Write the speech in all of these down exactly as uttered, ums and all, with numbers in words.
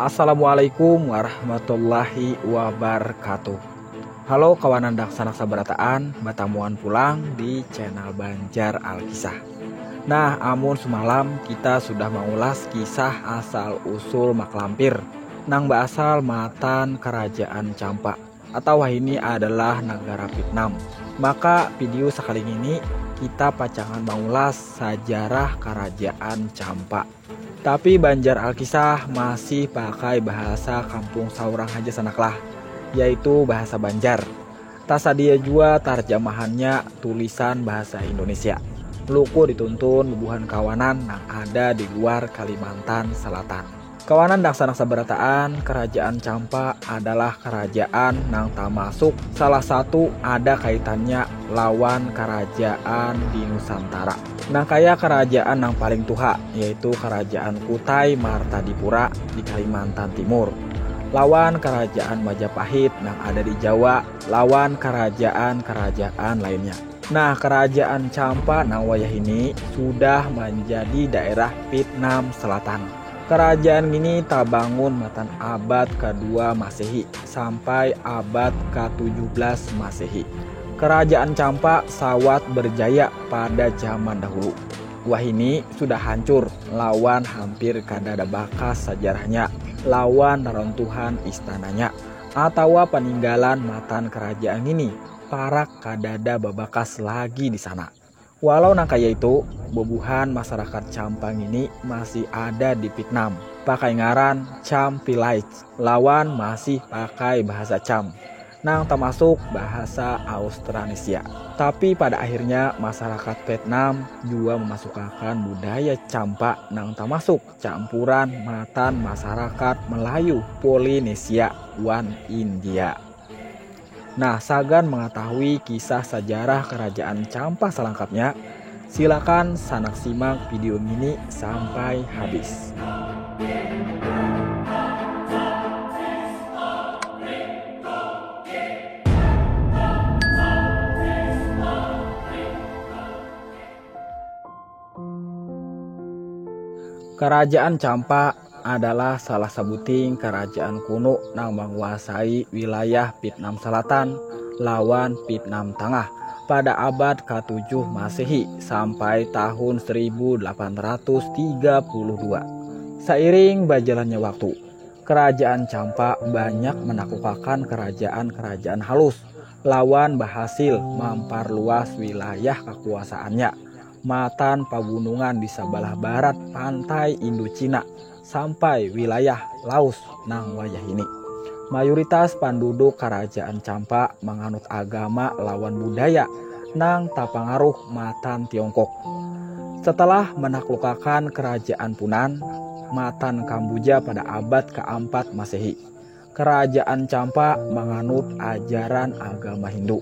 Assalamualaikum warahmatullahi wabarakatuh. Halo kawanan dangsanak sabarataan, batamuan pulang di channel Banjar Alkisah. Nah, amun semalam kita sudah mengulas kisah asal usul Maklampir nang berasal matan Kerajaan Campa atau wahini adalah negara Vietnam. Maka video sekali ini kita pacangan mengulas sejarah Kerajaan Campa. Tapi Banjar Alkisah masih pakai bahasa kampung saurang haja sanaklah, yaitu bahasa Banjar. Tasadia jua tarjamahannya tulisan bahasa Indonesia. Luku dituntun bubuhan kawanan nang ada di luar Kalimantan Selatan. Kawanan dangsanak sabarataan, Kerajaan Campa adalah kerajaan nang tamasuk salah satu ada kaitannya lawan kerajaan di Nusantara. Nang kaya kerajaan nang paling tuha, yaitu Kerajaan Kutai Martadipura di Kalimantan Timur, lawan Kerajaan Majapahit nang ada di Jawa, lawan kerajaan-kerajaan lainnya. Nah, Kerajaan Campa nang wayah ini sudah menjadi daerah Vietnam Selatan. Kerajaan ini tabangun matan abad kedua Masehi sampai abad ke-17 Masehi. Kerajaan Campa sawat berjaya pada zaman dahulu. Wahini sudah hancur lawan hampir kada ada bakas sejarahnya lawan reruntuhan istananya atawa peninggalan matan kerajaan ini parak kadada babakas lagi di sana. Walau nang kaya itu, bubuhan masyarakat Campa ngini masih ada di Vietnam, pakai ngaran Cham Village, lawan masih pakai bahasa Cham, nang tamasuk bahasa Austronesia. Tapi pada akhirnya masyarakat Vietnam jua memasukakan budaya Campa nang tamasuk campuran matan masyarakat Melayu Polinesia wan India. Nah, sagan mengetahui kisah sejarah Kerajaan Campa selengkapnya, silakan sanak simak video ini sampai habis. Kerajaan Campa adalah salah sabuting kerajaan kuno nang menguasai wilayah Vietnam Selatan lawan Vietnam Tengah pada abad ketujuh Masehi sampai tahun seribu delapan ratus tiga puluh dua. Seiring berjalannya waktu, Kerajaan Campa banyak menaklukakan kerajaan-kerajaan halus lawan berhasil memperluas wilayah kekuasaannya matan pagunungan di sebelah barat pantai Indochina sampai wilayah Laos nang wayah ini. Mayoritas penduduk Kerajaan Campa menganut agama lawan budaya nang tapangaruh matan Tiongkok. Setelah menaklukakan Kerajaan Punan matan Kamboja pada abad keempat Masehi, Kerajaan Campa menganut ajaran agama Hindu.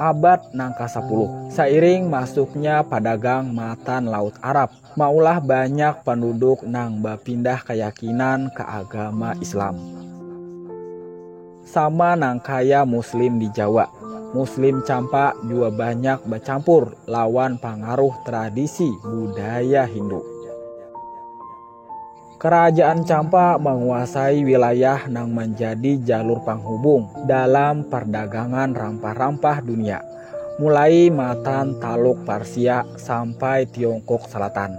Abad nang kasapuluh, seiring masuknya padagang matan Laut Arab, maulah banyak penduduk nang bapindah keyakinan ke agama Islam. Sama nang kaya Muslim di Jawa, Muslim Campa jua banyak bacampur lawan pangaruh tradisi budaya Hindu. Kerajaan Campa menguasai wilayah nang menjadi jalur penghubung dalam perdagangan rampah-rampah dunia, mulai matan Taluk Parsia sampai Tiongkok Selatan.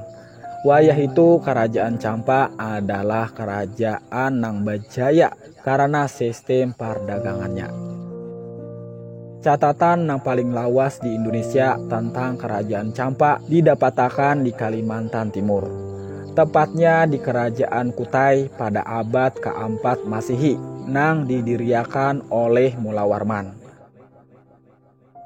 Wayah itu, Kerajaan Campa adalah kerajaan nang berjaya karena sistem perdagangannya. Catatan nang paling lawas di Indonesia tentang Kerajaan Campa didapatakan di Kalimantan Timur, tepatnya di Kerajaan Kutai pada abad keempat Masehi nang didiriakan oleh Mula Warman.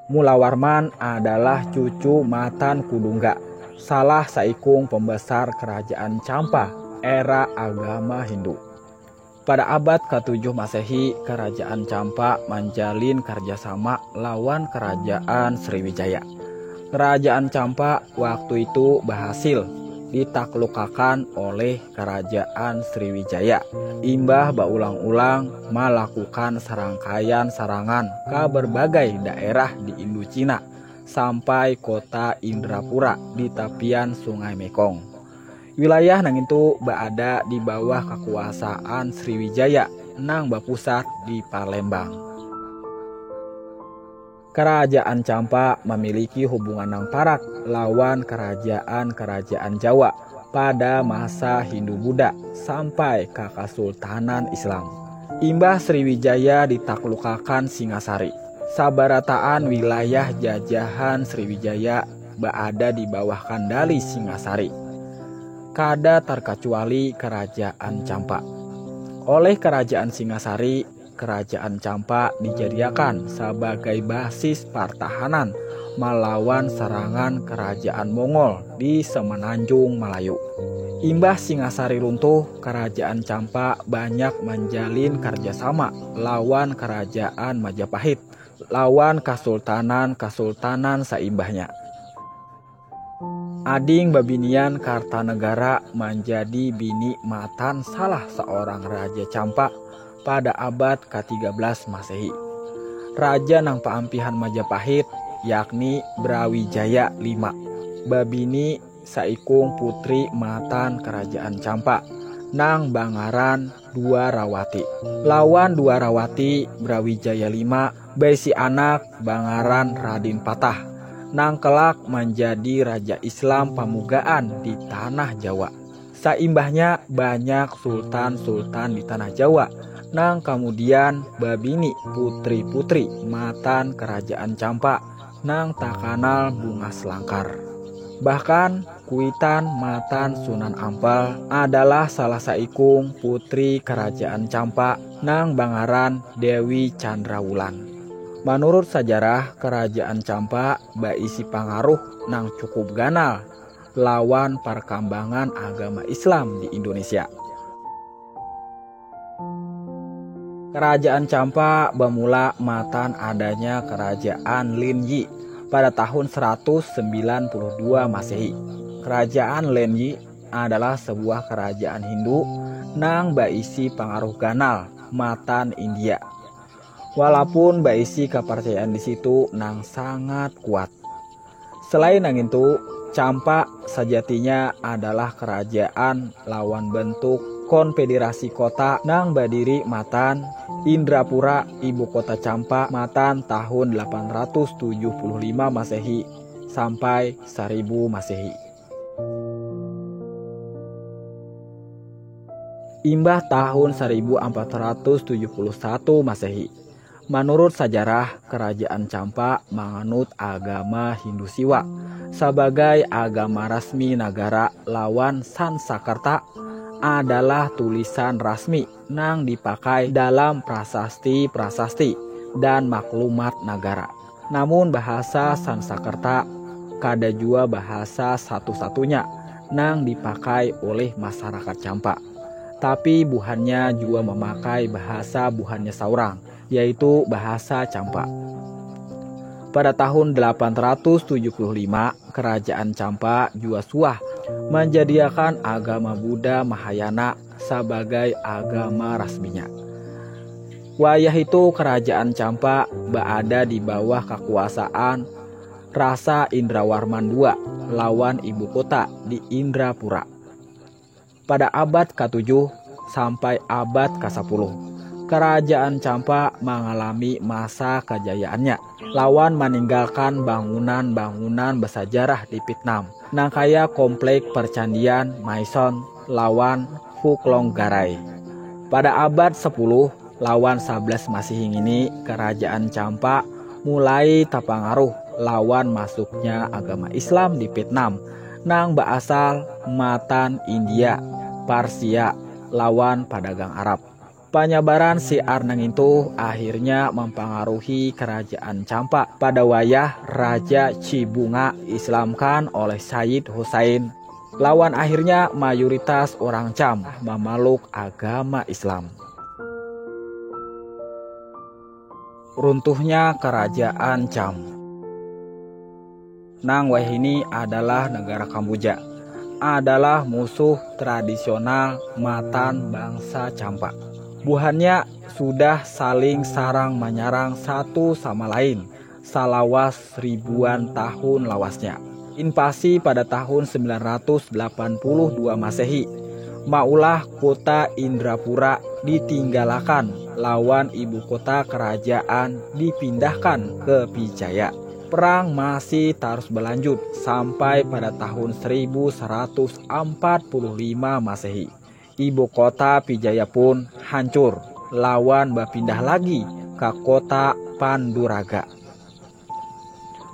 Mula Warman adalah cucu matan Kudungga, salah saikung pembesar Kerajaan Campa era agama Hindu. Pada abad ketujuh Masehi, Kerajaan Campa menjalin kerjasama lawan Kerajaan Sriwijaya. Kerajaan Campa waktu itu berhasil ditaklukakan oleh Kerajaan Sriwijaya. Imbah baulang-ulang melakukan serangkaian serangan ke berbagai daerah di Indochina sampai kota Indrapura di tapian Sungai Mekong. Wilayah nang itu baada di bawah kakuasaan Sriwijaya nang bapusat di Palembang. Kerajaan Campa memiliki hubungan nang parak lawan kerajaan-kerajaan Jawa pada masa Hindu Buddha sampai ka Kasultanan Islam. Imbah Sriwijaya ditaklukakan Singasari, sabarataan wilayah jajahan Sriwijaya baada di bawah kandali Singasari. Kada terkecuali Kerajaan Campa. Oleh Kerajaan Singasari, Kerajaan Campa dijadiakan sabagai basis partahanan malawan sarangan Kerajaan Mongol di Semenanjung Malayu. Imbah Singasari runtuh, Kerajaan Campa banyak manjalin karjasama lawan Kerajaan Majapahit, lawan kasultanan-kasultanan saimbahnya. Ading babinian Kartanegara manjadi bini matan salah seorang raja Campa pada abad katiga belas Masehi. Raja nang paampihan Majapahit, yakni Brawijaya lima, babini saikung putri matan Kerajaan Campa nang bangaran Dwarawati. Lawan Dwarawati, Brawijaya lima baisi anak bangaran Radin Patah, nang kelak manjadi raja Islam pamugaan di tanah Jawa. Saimbahnya banyak sultan-sultan di tanah Jawa nang kamudian babini putri-putri matan Kerajaan Campa nang takanal Bungas Langkar. Bahkan, kuitan matan Sunan Ampel adalah salah saikung putri Kerajaan Campa nang bangaran Dewi Chandrawulan. Manurut sajarah, Kerajaan Campa baisi pangaruh nang cukup ganal lawan parkambangan agama Islam di Indonesia. Kerajaan Campa bamula matan adanya Kerajaan Lin Yi pada tahun seratus sembilan puluh dua Masehi. Kerajaan Lin Yi adalah sebuah kerajaan Hindu nang baisi pangaruh ganal matan India. Walaupun baisi kepercayaan di situ nang sangat kuat. Selain nang itu, Campa sajatinya adalah kerajaan lawan bentuk konfederasi kota nang badiri matan Indrapura, ibu kota Campa, matan tahun delapan ratus tujuh puluh lima Masehi sampai seribu Masehi. Imbah tahun seribu empat ratus tujuh puluh satu Masehi, manurut sajarah, Kerajaan Campa manganut agama Hindu Siwa sabagai agama rasmi nagara lawan Sansakerta adalah tulisan rasmi nang dipakai dalam prasasti-prasasti dan maklumat nagara. Namun bahasa Sansakerta kada jua bahasa satu-satunya nang dipakai oleh masyarakat Campa. Tapi buhannya jua memakai bahasa buhannya saurang, yaitu bahasa Campa. Pada tahun delapan ratus tujuh puluh lima, Kerajaan Campa jua suah manjadiakan agama Buddha Mahayana sabagai agama rasminya. Wayah itu, Kerajaan Campa baada di bawah kakuasaan Rasa Indrawarman dua lawan ibu kota di Indrapura. Pada abad katujuh sampai abad kasapuluh, Kerajaan Campa mangalami masa kajayaannya lawan maninggalkan bangunan-bangunan basajarah di Vietnam, nang kaya komplek percandian Maison lawan Phuklong Garai. Pada abad sepuluh lawan sebelas Masehi ngini, Kerajaan Campa mulai tapangaruh lawan masuknya agama Islam di Vietnam nang baasal matan India, Parsia, lawan padagang Arab. Panyabaran siar nang itu akhirnya mempengaruhi Kerajaan Campa pada wayah Raja Cibunga Islamkan oleh Sayyid Hussain, lawan akhirnya mayoritas orang Cam mamaluk agama Islam. Runtuhnya Kerajaan Cam. Nang wayahini adalah negara Kamboja, adalah musuh tradisional matan bangsa Campa. Buhannya sudah saling sarang manyarang satu sama lain salawas ribuan tahun lawasnya. Invasi pada tahun sembilan ratus delapan puluh dua Masehi maulah kota Indrapura ditinggalakan lawan ibu kota kerajaan dipindahkan ke Pijaya. Perang masih terus berlanjut sampai pada tahun seribu seratus empat puluh lima Masehi. Ibu kota Pijaya pun hancur lawan bapindah lagi ke kota Panduraga.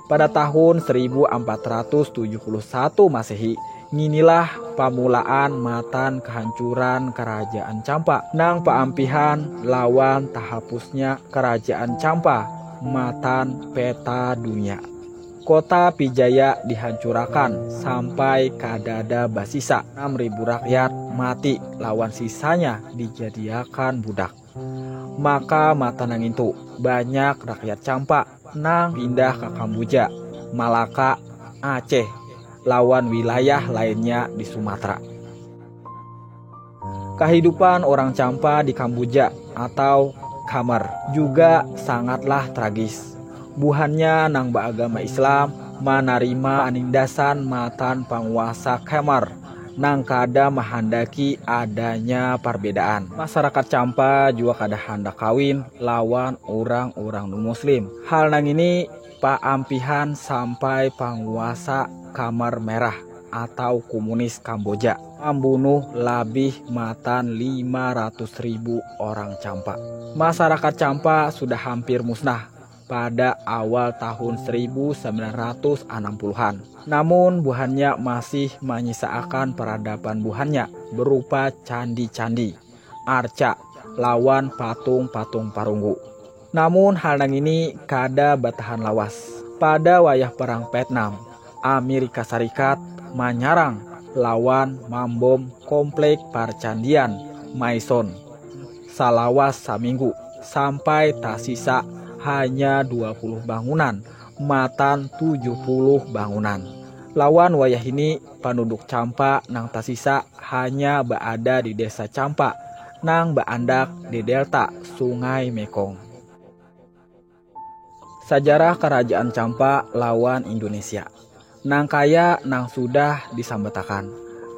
Pada tahun seribu empat ratus tujuh puluh satu Masehi, nginilah pamulaan matan kehancuran Kerajaan Campa nang paampihan lawan tahapusnya Kerajaan Campa matan peta dunia. Kota Pijaya dihancurakan sampai kadada basisa, enam ribu rakyat mati lawan sisanya dijadiakan budak. Maka matan nang itu banyak rakyat Campa nang pindah ke Kamboja, Malaka, Aceh, lawan wilayah lainnya di Sumatera. Kehidupan orang Campa di Kamboja atau Khmer juga sangatlah tragis. Buhannya nang beragama Islam menerima penindasan matan penguasa Khmer nang kada menghendaki adanya perbedaan. Masyarakat Campa juga kada hendak kawin lawan orang-orang non-muslim. Hal nang ini paampihan sampai penguasa Khmer Merah atau komunis Kamboja membunuh lebih matan lima ratus ribu orang Campa. Masyarakat Campa sudah hampir musnah pada awal tahun seribu sembilan ratus enam puluhan. Namun buhannya masih menyisakan peradaban buhannya berupa candi-candi, arca, lawan patung-patung perunggu. Namun hal nang ini kada bertahan lawas. Pada wayah Perang Vietnam, Amerika Serikat menyerang lawan membom komplek percandian Maison salawas seminggu sampai tersisa hanya dua puluh bangunan matan tujuh puluh bangunan. Lawan wayah ini, penduduk Campa nang tersisa hanya berada di desa Campa nang berandak di delta Sungai Mekong. Sejarah Kerajaan Campa lawan Indonesia. Nang kaya nang sudah disambatakan,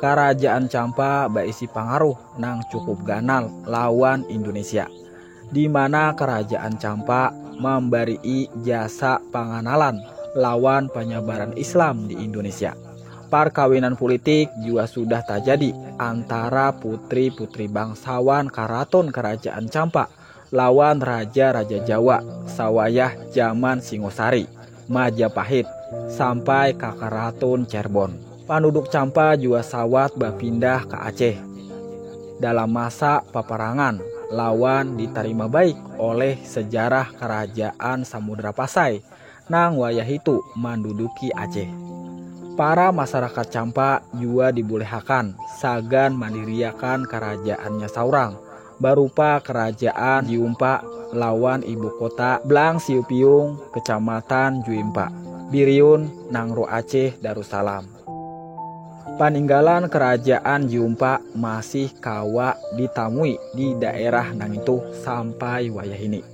Kerajaan Campa berisi pengaruh nang cukup ganal lawan Indonesia, di mana Kerajaan Campa memberi jasa penganalan lawan penyebaran Islam di Indonesia. Perkawinan politik juga sudah terjadi antara putri-putri bangsawan karaton Kerajaan Campa lawan raja-raja Jawa sawayah zaman Singosari, Majapahit, sampai ka Karaton Cirebon. Penduduk Campa juga sawat berpindah ke Aceh dalam masa peperangan lawan diterima baik oleh sejarah Kerajaan Samudra Pasai nang wayah itu menduduki Aceh. Para masyarakat Campa juga dibolehakan sagan mandiriakan kerajaannya saurang, berupa Kerajaan Jiumpa lawan ibu kota Blang Siupiung, Kecamatan Juimpa, Biriun, Nangro Aceh Darussalam. Paninggalan Kerajaan Jiumpa masih kawa ditamui di daerah nang itu sampai wayah ini.